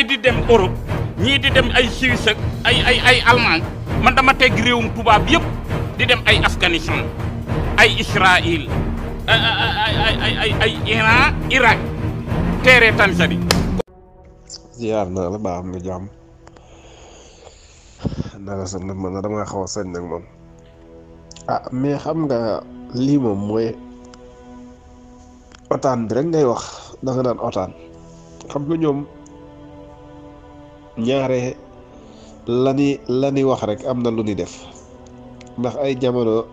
yi di dem Europe ñii di dem ay Suisse ak ay Allemagne man dama tegg réewum tubaab yëpp di dem ay Afghanistan ay Israël ay Iran Irak teere Tanzanie. ziar naa la baax nga jàmm naka sax nag man dama xaw a sañ nag moom mais xam nga lii moom mooy otaan bi rek ngay wax da nga naan otaan xam nga ñoom ñaare lani wax rek am na lu ni def ndax ay jamono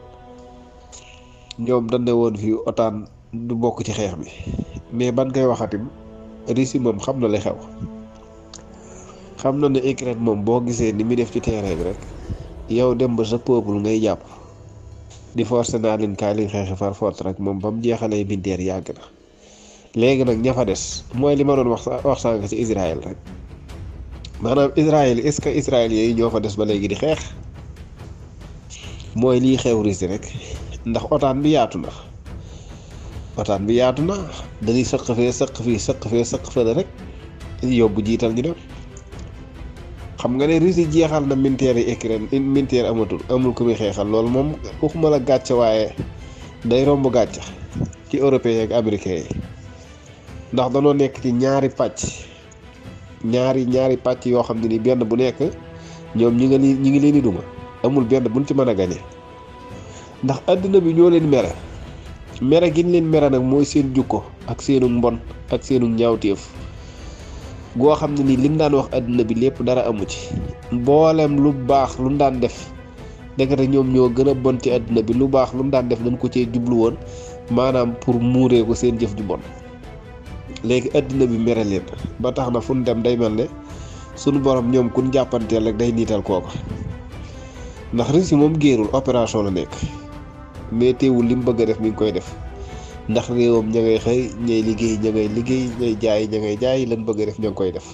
ñoom dañ ne woon fii otaan du bokk ci xeex bi mais ban koy waxatim Russie moom xam na li xew xam na ne Ukraine moom boo gisee ni muy def ci terrain bi rek yow dem ba sa peuple ngay jàpp di forcer naa leen kaay liñ xeexi far force rek moom ba mu jeexalee binteer yàgg na léegi nag ña fa des mooy li ma doon wax sànq ci Israël rek maanaam Israël est-ce que israéliens yi ñoo fa des ba léegi di xeex mooy lii xew Russie rek ndax otaan bi yaatu na dañuy sëq fee sëq fee rek yóbbu jiital ñu dem xam nga ne Russie jeexal na militaire yi Ukraine militaire amul ku muy xeexal loolu moom waxuma la gàcce waaye day romb gàcce ci européens ak américains yi ndax danoo nekk ci ñaari pàcc yoo xam ne ni benn bu nekk ñoom ñi ngi leen di duma amul benn buñ ci mën a gañe ndax àddina bi ñoo leen mere gi ñu leen mere nag mooy seen jukko ak seenu mbon ak seenu ñaawteef goo xam ne nii lim daan wax àddina bi lépp dara amu ci mboolem lu baax lu mu daan def ndekete ñoom ñoo gën a bon ci àddina bi lu baax lu mu daan def dañ ko cee jublu woon maanaam pour muuree ko seen jëf ju bon léegi àddina bi mere leen ba tax na fu ñu dem day mel ne sunu borom ñoom kun jàppanteel rek day niital kooka ndax Russie moom géerul opération la nekk mais teewul li mu bëgg a def mi ngi koy def ndax réewam ña ngay xëy ñay liggéey ñay jaay ña ngay jaay lan bëgg a def ña ngi koy def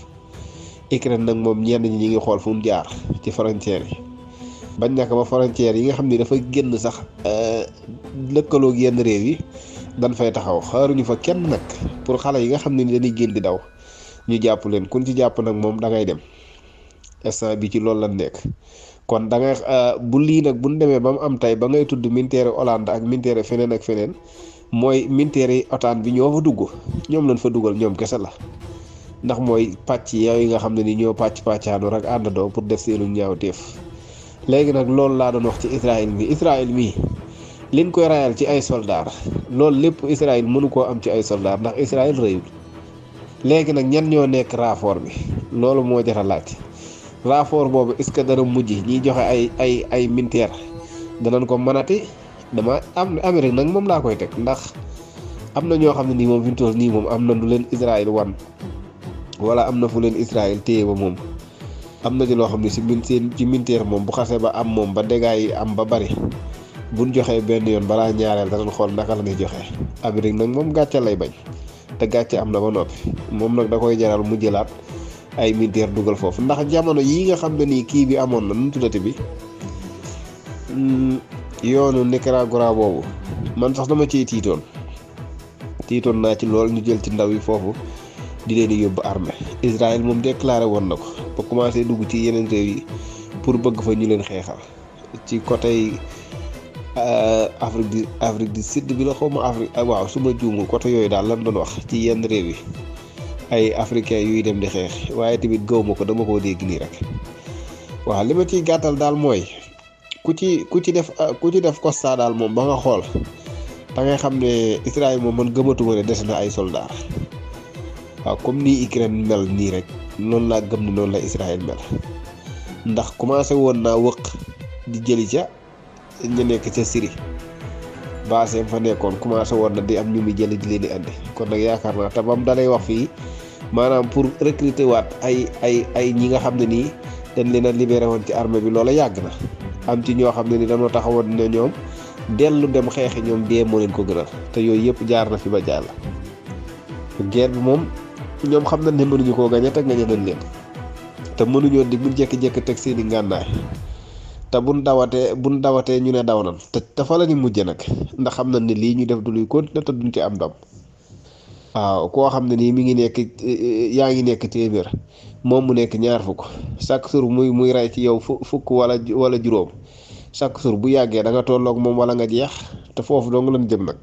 Ukraine nag moom ñenn ñi ngi xool fu mu jaar ci frontière yi bañ naka ba frontière yi nga xam ni dafa génn sax lëkkaloog yenn réew yi dañ fay taxaw xaaruñu fa kenn nag pour xale yi nga xam ne ni dañuy génn di daw ñu jàpp leen kun ci jàpp nag moom da ngay dem instant bi ci loolu la nekk kon da ngay bu lii nag bu ñu demee ba mu am tey ba ngay tudd militaire Hollande ak militaire feneen ak feneen mooy militaire yi otaan bi ñoo fa dugg ñoom lañ fa dugal ñoom kese la ndax mooy pàcc yooyu nga xam ne ni ñoo pàccaanu rek àndandoo pour def seenu ñaawteef léegi nag loolu laa doon wax ci Israël mii liñ koy rayal ci ay soldats loolu lépp Israël mënu koo am ci ay soldats ndax Israël rëyul léegi nag ñan ñoo nekk rapport bi loolu moo jar a laaj rapport boobu est-ce que dana mujj ñiy joxe ay militaire danañ ko mënati dama am Amérique nag moom laa koy teg ndax am na ñoo xam ne nii moom fi mu toll nii moom am na lu leen Israël wan wala am na fu leen Israël téye ba moom am na ci loo xam ne ci militaire moom bu xasee ba am moom ba dégâts yi am ba bari buñ joxee benn yoon balaa ñaareel danañ xool naka la ñuy joxe Amérique nag moom gàcce lay bañ te gàcce am na ba noppi moom nag da koy jaral mu jëlaat ay militaire dugal foofu ndax jamono yi nga xam ne nii kii bi amoon na nu tuddati bi yoonu Nicaragua boobu man sax dama ciy tiitoon naa ci lool ñu jël ci ndaw yi foofu di leen di yóbbu armée Israël moom déclaré woon na ko ba commencé dugg ci yeneen réew yi pour bëgg fa ñu leen xeexal ci côté Afrique du Sud bi la xaw ma Afrique waaw su ma juumul côté yooyu daal lan doon wax ci yenn réew yi ay africains yuy dem di xeex waaye tamit gaw ma ko dama koo dégg nii rek waaw li ma ciy gàttal daal mooy ku ci def constat daal moom ba nga xool da ngay xam ne Israël moom man gëmatuma ne des na ay soldats waaw comme nii Ukraine mel nii rek noonu laa gëm ne noonu la Israël mel ndax commencé woon naa wëq di jëli ca ñu nekk ca Syrie base fa nekkoon commencé woon na di am ñu muy jëli di leen di andi kon nag yaakaar naa te bam dalay wax fii maanaam pour recruter waat ay ñi nga xam ne nii dañ leen a libéré woon ci armée bi loola yàgg na am ci ñoo xam ne ni dañoo taxawoon ne ñoom dellu dem xeexi ñoom dee moo leen ko gënal te yooyu yëpp jaar na fi ba jàll guerre bi moom ñoom xam nañ ne mënuñu koo gañe te gañe nañ leen te mënuñoo di buñ jékki-jékki teg seeni ngànnaay te buñ dawatee ñu ne daw nan te fa la ñu mujje nag ndax xam nañ ne lii ñu def du luy continuer te duñ ci am ndam waaw koo xam ne nii mi ngi nekk yaa ngi nekk téeméer moom mu nekk ñaar fukk chaque jour muy rey ci yow fukk wala juróom chaque jour bu yàggee da nga tolloog moom wala nga jeex te foofu doo nga leen jëm nag